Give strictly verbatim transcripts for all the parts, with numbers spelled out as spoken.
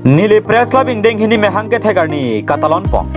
Nilip Press Club ingdeng hini mahang kethek arni katalon pon.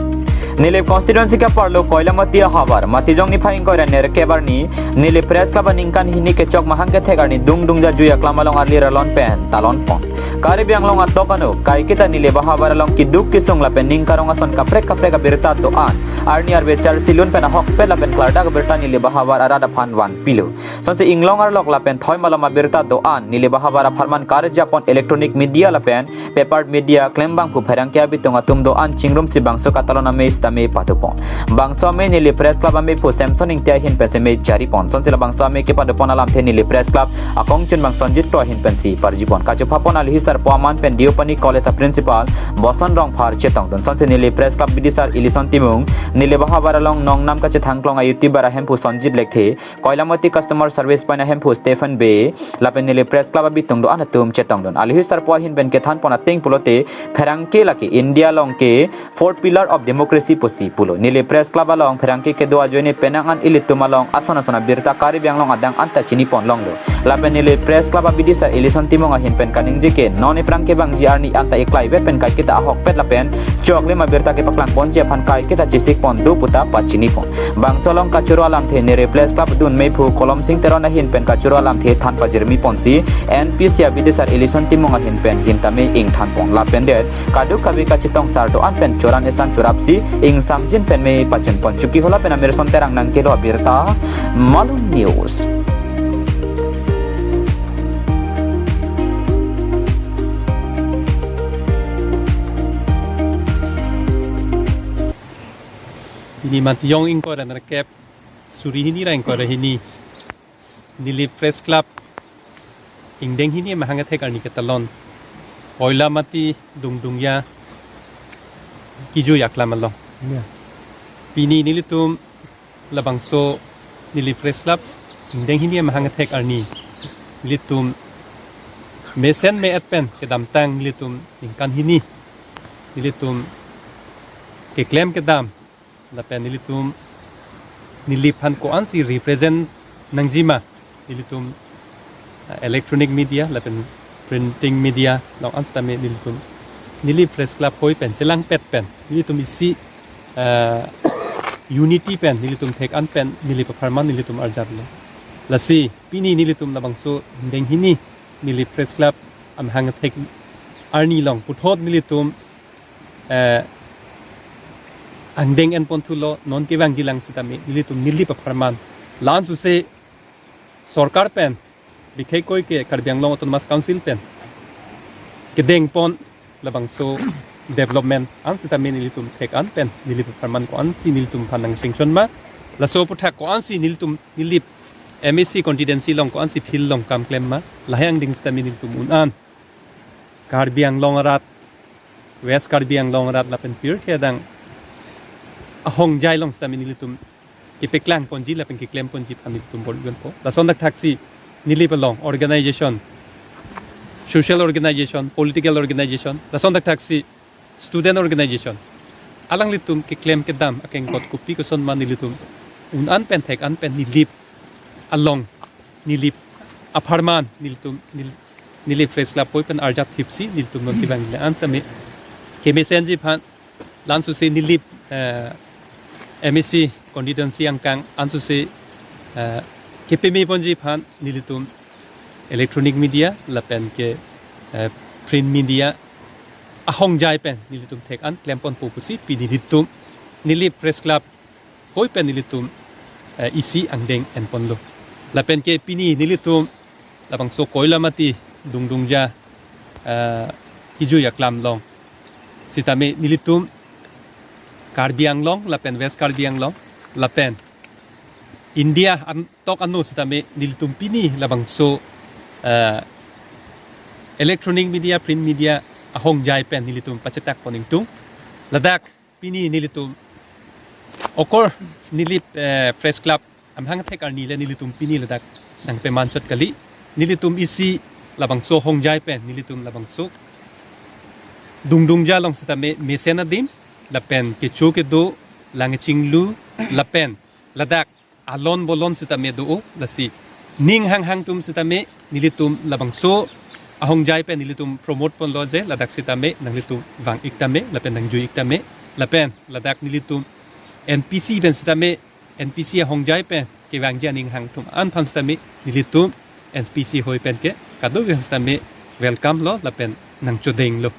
Nilip constituency ke-arlo Koilamati ahavar, Matijong niphai ingkoi ra nerkep arni, Nilip Press Club aningkan hini kechok mahang kethek arni dungdungja jui aklam along arli ralon pen talon pon. Karbi Anglong atok anu, kaiketa Nilip ahavar along keduk kesung lapen ning karong ason kaprek kaprek abirta do-an arni arve charsilun pen ahokpet lapen klardak abirta Nilip ahavar arat aphan vanpilo. Sonsi inglong arlok lapen thoi malom abirta do-an Nilip ahavar apharman karjapon electronic media lapen paper media klembangphu pherangke abitung atum do-an chingrumsi bangso katalon amei sitame padopon. Bangso amei Nilip Press Club ameiphu Samson Ingti ahin pensi mei jaripon. Sonsi labangso amei kepadopon alamthe Nilip Press Club akongchunbang Sonjit Kro ahin pensi parjipon. Kachophapon alihi sarpo aman pen Deopani College a-principal Boson Rongphar chetongdun. Sonsi Nilip Press Club bidisar Elison Timung, Nilip ahavar along nongnam kachethangklong a-YouTuber ahemphu Sonjit Lekthe, Koilamati Customer Service Point ahemphu Stephen Bey, lapen Nilip Press Club abitung do-an atum chetongdun. Alihi sarpo ahin pen kethanpon ateng pulote pherangke lake India along ke fourth pillar of democracy pusi pulo. Nilip Press Club along pherangke kedo ajoine penang an ilitum along ason ason abirta Karbi Anglong adang anta chinipon longlo. Lapen Nilip Press Club abidisar Elison Timung ahin pen kaningje ke non epherangke bangji arni anta eklai vet pen kaiketa ahokpet lapen choklim abirta kepaklang ponji aphan kaiketa chesik pon do puta pachinipon. Bangso along kachoro alamthe Nilip Press Club adun meiphu Kolomsing Teron ahin pen kachoro alamthe than pajirmi ponsi N P C abidisar Elison Timung ahin pen hintame ingthanpon. Lapen det kaduk kave kachetongsar do-an pen choran esan chorapsi ingsamjin pen mei pachunpon. Chokihola pen Amirson Terang nangkelo abirta, Malum News. Pini Matijong ingkoi ra nerkep, suri hini ra ingkoi ra hini, Nilip Press Club ingdeng hini mahang kethek arni katalon, Koilamati dungdungja kejui aklam along. Ya. Pini nelitum labangso Nilip Press Club ingdeng hini mahang kethek arni nelitum mesen me-et pen kedamtang nelitum ningkan hini nelitum keklem kedam lapen nelitum Nilip aphan ko-ansi represent nangjima, nelitum, uh, electronic media lapen printing media along an sitame nelitum Nilip Press Club hoi pen chelangpet pen nelitum isi, uh, unity pen nelitum thek-an pen Nilip apharman nelitum arjaplo. Lasi pini nelitum labangso ingdeng hini Nilip Press Club amahang thek arni along puthot nelitum, eh, angdeng enpon thulo, non kevangjilang sitame nelitum Nilip apharman la-an suse sorkar pen, bikhekoi ke Karbi Anglong Autonomous Council pen kedengpon labangso development an sitame nelitum thek-an pen Nilip apharman ko-ansi nelitum aphan nangchengchon ma, laso aputhak ko-ansi nelitum Nilip M A C constituency along ko-ansi field along kam klem ma, lahai angdeng sitame nelitum un-an Karbi Anglong arat, West Karbi Anglong arat lapen pirthe adang ahongjai along sitame nelitum kepeklang ponji lapen keklem ponji aphan nelitum bor-iponpo. Lason thakthaksi Nilip along organization, social organization, political organization, lason thakthaksi student organization, alanglitum keklem kedam akengkot kopi koson ma nelitum un-an pen thek-an pen Nilip along, Nilip apharman nelitum Nil-, Nilip Press Club hoi pen arjap thipsi nelitum non kevangji la-an sitame kemesenji aphan, la-an suse Nilip, eh, M A C constituency angkang an suse, eh, kepeme ponji aphan nelitum electronic media lapen ke, eh, print media ahongjai pen nelitum thek-an klemponpo pusi pini nelitum Nilip Press Club hoi pen nelitum, eh, isi angdeng enponlo. Lapen ke pini nelitum labangso Koilamati dungdungja, eh, kejui aklam along sitame nelitum Karbi Anglong lapen West Karbi Anglong lapen India an tok ano sitame nelitum pini labangso, eh, electronic media, print media ahongjai pen nelitum pachetak pon ingtung. Ladak pini nelitum okor Nilip, eh, Press Club amahang thek arni le nelitum pini ladak nangpeman chot kali. Nelitum isi labangso ahongjai pen nelitum labangso dungdungja along sitame mesen adim lapen kecho kedo, lang chinglu lapen ladak alon bolon sitame do-o, lasi ning hanghang atum sitame nelitum labangso ahongjai pen nelitum promote ponlo je ladak sitame nanglitum vang-ik tame lapen nangjui-ik tame, lapen ladak nelitum N P C pen sitame, N P C ahongjai pen kevangji aning hangtum an aphan sitame nelitum N P C hoi pen ke kadokave sitame welcome lo lapen nangchodenglo.